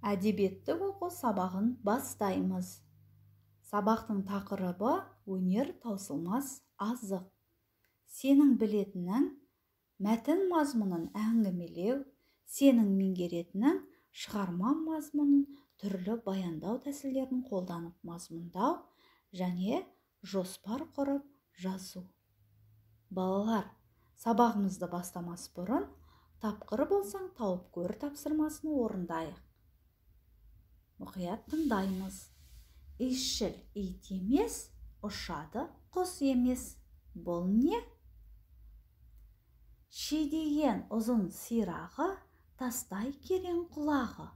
Әдебиетті оқу сабағын бастаймыз. Сабақтың тақырыбы өнер таусылмас азық. Сенің білетінің мәтін мазмұнын әңгімелеу, сенің меңгеретінің шығарма мазмұнын түрлі баяндау тәсілдерін қолданып мазмұндау және жоспар құрып жазу. Балалар, сабағымызды бастамас бұрын тапқыр болсаң тауып көр тапсырмасын орындайық. Мұқият тыңдаймыз. Иісшіл ит емес, ұшады құс емес. Бұл не? Шидеген ұзын сирағы, тастай керең құлағы.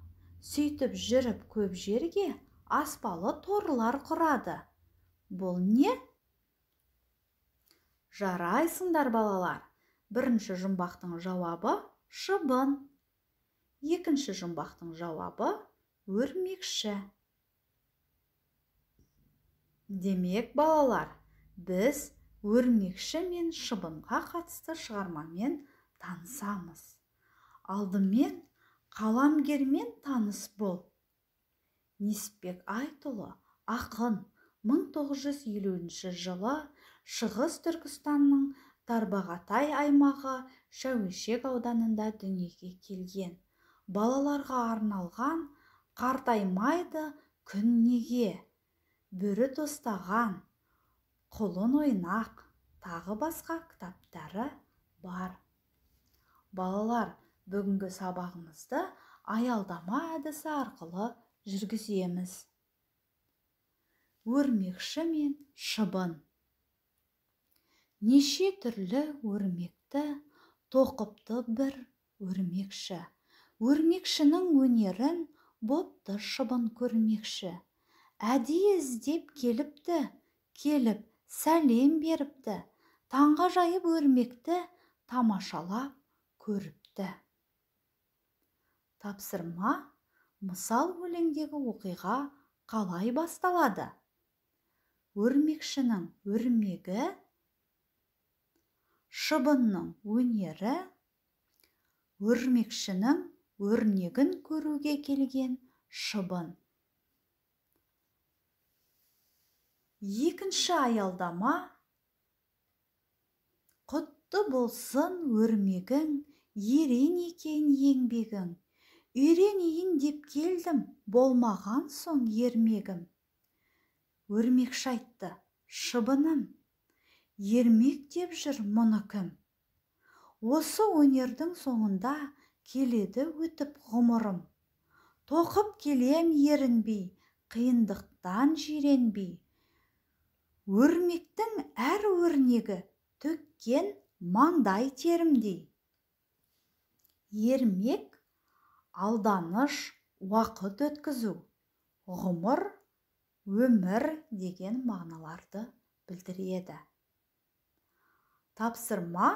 Сөйтіп жүріп көп жерге аспалы торлар құрады. Бұл не? Жарайсыңдар, балалар. Бірінші жұмбақтың жауабы шыбын. Екінші жұмбақтың жауабы өрмекші. Демек, балалар, біз өрмекші мен шыбынға қатысты шығармамен танысамыз. Алдымен қаламгермен таныс бол. Несіпбек Айтұлы ақын 1950 жылы Шығыс Түркістанның Тарбағатай аймағы Шәуешек ауданында дүниеге келген. Балаларға арналған Қартаймайды күн неге, Бөрі тостаған, Құлын ойнақ, тағы басқа кітаптары бар. Балалар, бүгінгі сабағымызды аялдама әдісі арқылы жүргіземіз. Өрмекші мен шыбын. Неше түрлі өрмекті тоқыпты бір өрмекші. Өрмекшінің өнерін бопты шыбын көрмекші. Әдейі іздеп келіпті, келіп сәлем беріпті. Таңғажайып өрмекті тамашалап көріпті. Тапсырма: мысал өлеңдегі оқиға қалай басталады? Өрмекшінің өрмегі, шыбынның өнері, өрмекшінің өрнегін көруге келген шыбын. Екінші аялдама: құтты болсын өрмегің, ерен екен еңбегің. Үйренейін деп келдім, болмаған соң ермегім. Өрмекші айтты: шыбыным, ермек деп жүр мұны кім? Осы өнердің соңында келеді өтіп ғұмырым. Тоқып келем ерінбей, қиындықтан жиренбей. Өрмектің әр өрнегі төккен маңдай терімдей. Ермек алданыш, уақыт өткізу, ғұмыр, өмір деген мағыналарды білдіреді. Тапсырма: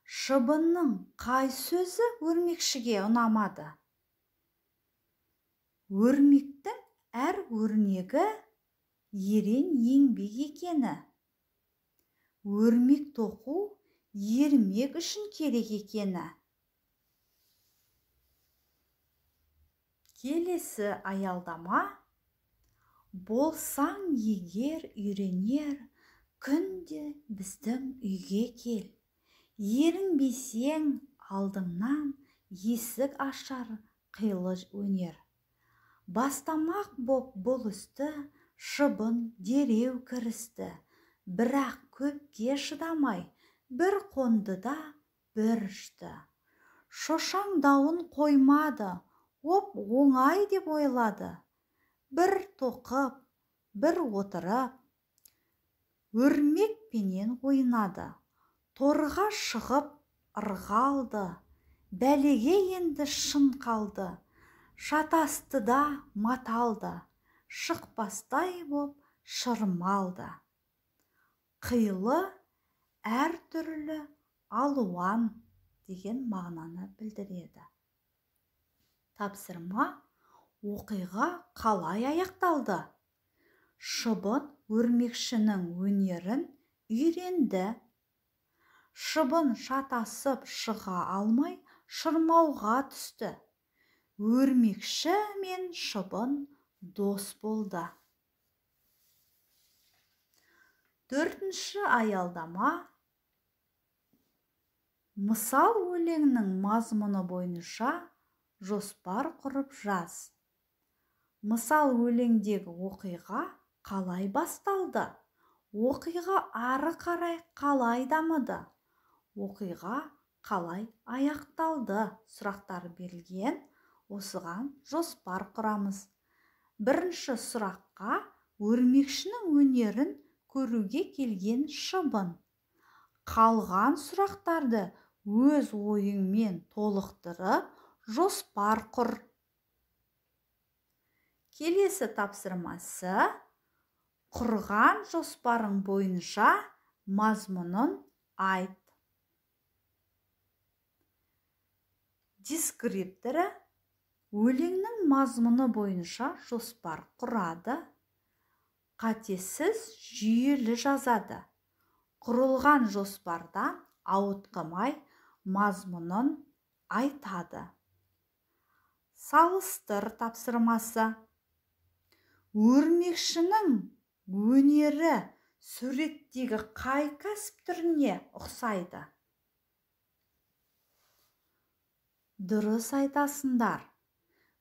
шыбынның қай сөзі өрмекшіге ұнамады? Өрмектің әр өрнегі ерен еңбек екені. Өрмек тоқу ермек үшін керек екені. Келесі аялдама: болсаң егер үйренер, күнде біздің үйге кел. Ерінбесең алдыңнан есік ашар қилы өнер. Бастамақ боп бұл істі шыбын дереу кірісті. Бірақ көпке шыдамай бір қонды да бір ұшты. Шошаңдауын қоймады, оп оңай деп ойлады. Бір тоқып, бір отырып, өрмекпенен ойнады. Торға шығып ырғалды, бәлеге енді шын қалды. Шатасты да маталды, шықпастай боп шырмалды. Қилы, әртүрлі, алуан деген мағынаны білдіреді. Тапсырма: оқиға қалай аяқталды? Шыбын өрмекшінің өнерін үйренді. Шыбын шатасып шыға алмай шырмауға түсті. Өрмекші мен шыбын дос болды. Төртінші аялдама. Мысал өлеңнің мазмұны бойынша жоспар құрып жаз. Мысал өлеңдегі оқиға қалай басталды? Оқиға ары қарай қалай дамыды? Оқиға қалай аяқталды? Сұрақтар берілген. Осыған жоспар құрамыз. Бірінші сұраққа өрмекшінің өнерін көруге келген шыбын. Қалған сұрақтарды өз ойыңмен толықтырып, жоспар құр. Келесі тапсырмасы: құрған жоспарың бойынша мазмұнын айт. Дескрипторы өлеңнің мазмұны бойынша жоспар құрады, қатесіз жүйелі жазады. Құрылған жоспардан ауытқымай мазмұнын айтады. Салыстыр тапсырмасы. Өрмекшінің өнері суреттегі қай кәсіп түріне ұқсайды? Дұрыс айтасыңдар.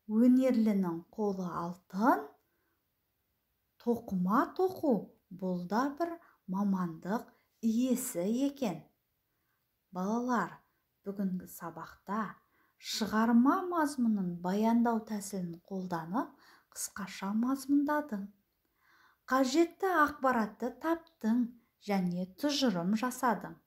Өнерлінің қолы алтын, тоқыма тоқу бұл да бір мамандық иесі екен. Балалар, бүгінгі сабақта шығарма мазмұнын баяндау тәсілін қолданып, қысқаша мазмұндадың. Қажетті ақпаратты таптың және тұжырым жасадың.